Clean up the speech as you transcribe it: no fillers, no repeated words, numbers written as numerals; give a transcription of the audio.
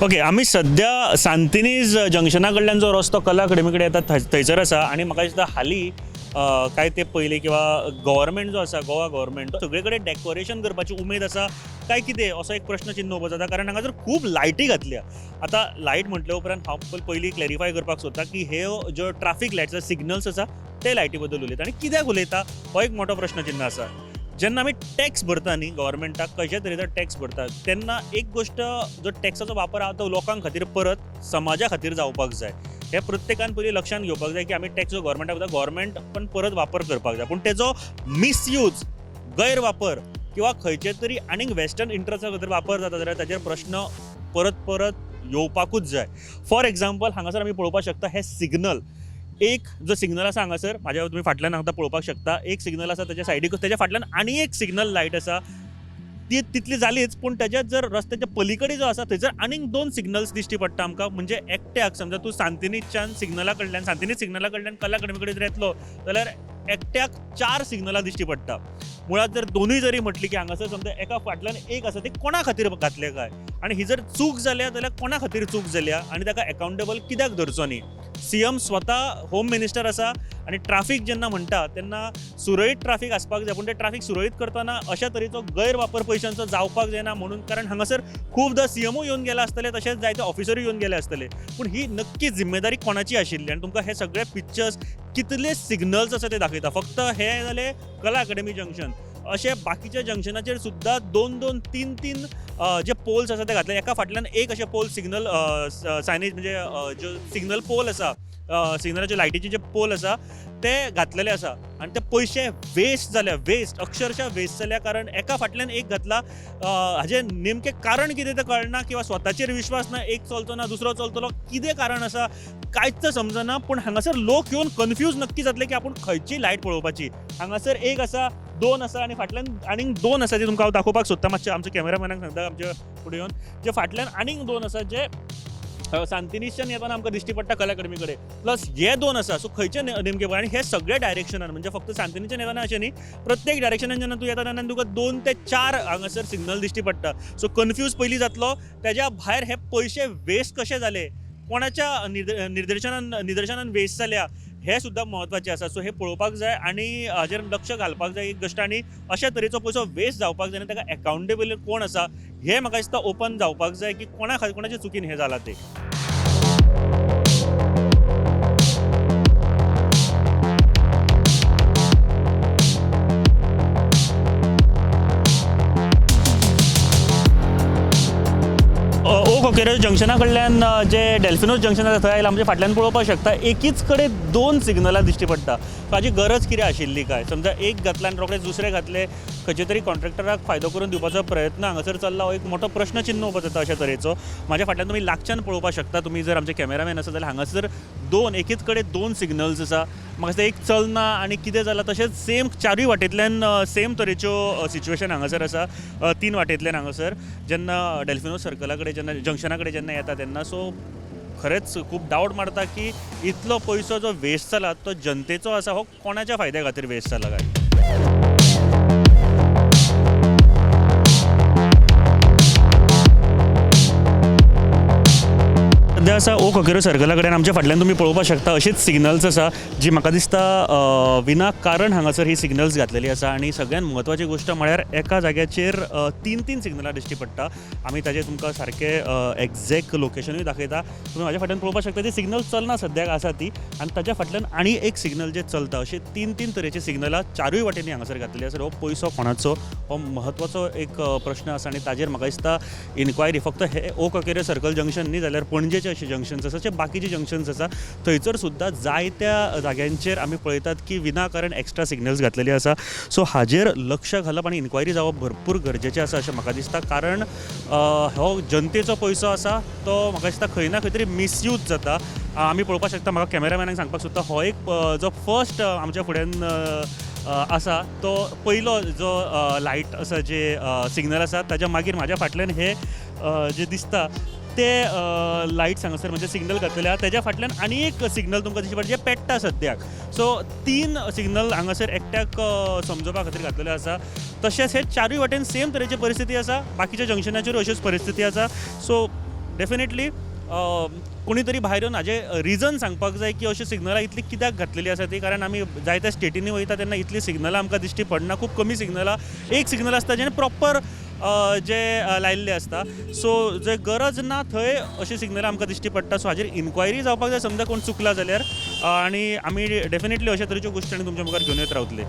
Okay, आमी सद्या सांतिनेज जंक्शना कडल्यान जो रस्तो कला अकॅडमी कडेन येता थंयसर आसा आनी म्हाका दिसता हालीं कांय ते पयलीं किंवा गव्हर्मेंट जो आसा, गोवा गव्हर्मेंट सगळे कडेन डेकोरेशन करपाची उमेद आसा काय कितें असो एक प्रश्न चिन्न उबो जाता, कारण हांगासर खूब लायटी घातल्या. आतां लायट म्हटल्या उपरांत हांव पयलीं क्लॅरिफाय करपाक सोदता की हे ज्यो ट्राफीक लायट्स सिग्नल्स आसा ते लायटी बद्दल उलयता आनी कित्याक उलयता हो एक मोठो प्रश्न चिन्न आसा. जेन्ना आमी टॅक्स भरता न्ही, गव्हर्मेंटाक खंयच्या तरेचो टॅक्स भरता तेन्ना एक गोश्ट, जो टॅक्साचो वापर आहा तो लोकां खातीर परत समाजा खातीर जावपाक जाय. हें प्रत्येकान पयलीं लक्षांत घेवपाक जाय की आमी टॅक्स जो गव्हर्मेंटाक दिता, गव्हर्मेंट पण परत वापर करपाक जाय. पूण तेजो मिसयूज, गैरवापर किंवा खंयचे तरी आनीक वेस्टर्न इंट्रस्टा खातीर वापर जाता जाल्यार ताजेर प्रश्न परत परत येवपाकूच जाय. फॉर एग्जाम्पल, हांगासर आमी पळोवपाक शकता हे सिग्नल, एक जो सिग्नल आसा हांगासर म्हाज्या तुमी फाटल्यान आतां पळोवपाक शकता, एक सिग्नल आसा तेच्या सायडीक, तेच्या फाटल्यान आनी एक सिग्नल लायट आसा, ती तितली जालीच, पूण तेज्याच जर रस्त्याच्या पलीकडे जो आसा थंयसर आनीक दोन सिग्नल्स दिश्टी पडटा आमकां. म्हणजे एकट्याक समजा तूं सांतिनेजच्यान सिग्नला कडल्यान, सांतिनेज सिग्नला कडल्यान कला अकॅडमी कडेन जर येतलो जाल्यार एकट्याक चार सिग्नलां दिश्टी पडटा. मुळांत जर दोनूय जरी म्हटली की हांगासर समजा एका फाटल्यान एक आसा, ती कोणा खातीर घातले काय, आनी ही जर चूक जाल्या जाल्यार कोणा खातीर चूक जाल्या आनी ताका एकाउंटेबल कित्याक धरचो न्ही? सी एम स्वता होम मिनिस्टर आसा आनी ट्राफीक जेन्ना म्हणटा तेन्ना सुरळीत ट्राफीक आसपाक जाय, पूण ते ट्राफीक सुरळीत करतना अशा तरेचो गैरवापर पयशांचो जावपाक जायना म्हणून, कारण हांगासर खूबदां सी एमूय येवन गेले आसतले, तशेंच जायते ऑफिसरूय येवन गेले आसतले, पूण ही नक्की जिम्मेदारी कोणाची आशिल्ली? आनी तुमकां हे सगळे पिक्चर्स कितले सिग्नल्स आसा ते दाखयता. फक्त हे जाले कला अकॅडमी जंक्शन, अशे बाकीच्या जंक्शनाचेर सुद्दां दोन दोन तीन तीन जे पोल्स आसा ते घातले, एका फाटल्यान एक अशे पोल सिग्नल सायनेज म्हणजे ज्यो सिग्नल पोल आसा, सिग्नलाचे लायटीचे जे पोल आसा ते घातलेले आसा आनी ते पयशे वेस्ट जाल्या, वेस्ट, अक्षरशः वेस्ट जाल्या, कारण एका फाटल्यान एक घातला. हाजें नेमकें कारण कितें तें कळना, किंवा स्वताचेर विश्वास ना, एक चलचो ना दुसरो चलतलो, कितें कारण आसा कांयच समजना. पूण हांगासर लोक येवन कन्फ्यूज नक्की जातले की आपूण खंयची लायट पळोवपाची. हांगासर एक आसा, दोन आसा आनी फाटल्यान आनीक दोन आसा जे तुमकां हांव दाखोवपाक सोदता. मातशें आमच्या कॅमेरामॅनाक सांगता आमच्या फुडें येवन, जे फाटल्यान आनीक दोन आसा जे सांतिनेजच्यान येतना आमकां दिश्टी पडटा कला अकॅडमी कडेन, प्लस हे दोन आसा. सो खंयचे नेमके, आनी हे सगळे डायरेक्शनान, म्हणजे फक्त सांतिनेजच्यान येतना अशें न्ही, प्रत्येक डायरेक्शनान जेन्ना तूं येता तेन्ना तुका 2 ते 4 हांगासर सिग्नल दिश्टी पडटा. सो कन्फ्यूज पयलीं जातलो, तेज्या भायर हे पयशे वेस्ट कशे जाले, कोणाच्या निर्देशनान वेस्ट जाल्या हे सुद्दां म्हत्वाचें आसा. सो हे पळोवपाक जाय आनी हाजेर लक्ष घालपाक जाय एक गोश्ट, आनी अशा तरेचो पयसो वेस्ट जावपाक जायना, ताका एकाउंटेबल कोण आसा हें म्हाका दिसता ओपन जावपाक जाय की कोणा खातीर, कोणाच्या चुकीन हें जालां तें. ओक कोकेरो जंक्शना कडल्यान जे डेल्फिनोज जंक्शन आसा थंय आयला, आमच्या फाटल्यान पळोवपाक शकता एकीच कडेन दोन सिग्नलां दिश्टी पडटा. सो हाजी गरज कितें आशिल्ली काय? समजा एक घातला आनी रोखडेच दुसरें घातले, खंयच्या तरी कॉन्ट्रॅक्टराक फायदो करून दिवपाचो प्रयत्न हांगासर चल्ला, हो एक मोठो प्रश्न चिन्न उबो जाता अशा तरेचो. म्हाज्या फाटल्यान तुमी लागच्यान पळोवपाक शकता, तुमी जर आमचे कॅमेरामॅन आसा जाल्यार हांगासर दोन एकीच कडेन दोन सिग्नल्स आसा. म्हाका दिसता एक चलना आनी कितें जालां, तशेंच सेम चारूय वाटेंतल्यान सेम तरेच्यो सिच्युएशन हांगासर आसा, तीन वाटेंतल्यान हांगासर जेन्ना डेल्फिनो सर्कला कडेन जेन्ना जंक्शना कडेन जेन्ना येता तेन्ना. सो खरेंच खूब डावट मारता की इतलो पयसो जो वेस्ट जाला तो जनतेचो आसा, हो कोणाच्या फायद्या खातीर वेस्ट जाला काय? सद्या आसा ओक कोकेरो सर्कला कडेन, आमच्या फाटल्यान तुमी पळोवपाक शकता अशीच सिग्नल्स आसा जी म्हाका दिसता विनाकारण हांगासर ही सिग्नल्स घातलेली आसा. आनी सगळ्यात म्हत्वाची गोश्ट म्हळ्यार एका जाग्याचेर तीन तीन सिग्नलां दिश्टी पडटा. आमी ताजें तुमकां सारकें एग्जॅक्ट लोकेशनूय दाखयता, तुमी म्हाज्या फाटल्यान पळोवपाक शकता ती सिग्नल चलना सद्याक आसा ती, आनी ताच्या फाटल्यान आनी एक सिग्नल जें चलता. अशे तीन तीन तरेचे सिग्नलां चारूय वाटेंनी हांगासर घातलेली आसा. हो पयसो कोणाचो हो म्हत्वाचो एक प्रश्न आसा आनी ताजेर म्हाका दिसता इन्क्वायरी फक्त हे ओक कोकेरो सर्कल जंक्शन न्ही जाल्यार पणजेचे अशे जंक्शन्स आसा, जे बाकीचे जंक्शन्स आसा थंयसर सुद्दां जायत्या जाग्यांचेर आमी पळयतात की विनाकारण एक्स्ट्रा सिग्नल्स घातलेली आसा. सो हाजेर लक्ष घालप आनी इन्क्वायरी जावप भरपूर गरजेचें आसा अशें म्हाका दिसता, कारण हो जनतेचो पयसो आसा तो म्हाका दिसता खंय ना खंय तरी मिसयूज जाता. आमी पळोवपाक शकता, म्हाका कॅमेरामॅनाक सांगपाक सोदता, हो एक जो फर्स्ट आमच्या फुड्यान आसा तो पयलो जो लायट आसा, जे सिग्नल आसा ताच्या मागीर म्हाज्या फाटल्यान हे जे दिसता ते लायट्स हांगासर म्हणजे सिग्नल घातलेले आहा, तेज्या फाटल्यान आनी एक सिग्नल तुमकां दिश्टी पडटा जे पेट्टा सद्याक. सो तीन सिग्नल हांगासर एकट्याक समजोवपा खातीर घातलेले आसा. तशेंच हे चारूय वाटेन सेम तरेची परिस्थिती आसा, बाकीच्या जंक्शनाचेर अश्योच परिस्थिती आसा. सो डेफिनेटली कोणी तरी भायर येवन हाजें रिजन सांगपाक जाय की अशीं सिग्नलां इतलीं कित्याक घातलेलीं आसा ती. कारण आमी जायत्या स्टेटींनी वयता तेन्ना इतलीं सिग्नलां आमकां दिश्टी पडना, खूब कमी सिग्नलां. एक सिग्नल आसता जें प्रॉपर जे लायिल्लें आसता. सो जंय गरज ना थंय अशीं सिग्नलां आमकां दिश्टी पडटा. सो हाजेर इन्क्वायरी जावपाक जाय, समजा कोण चुकला जाल्यार, आनी आमी डेफिनेटली अशा तरेच्यो गोश्टी आनी तुमच्या मुखार घेवन येत रावतले.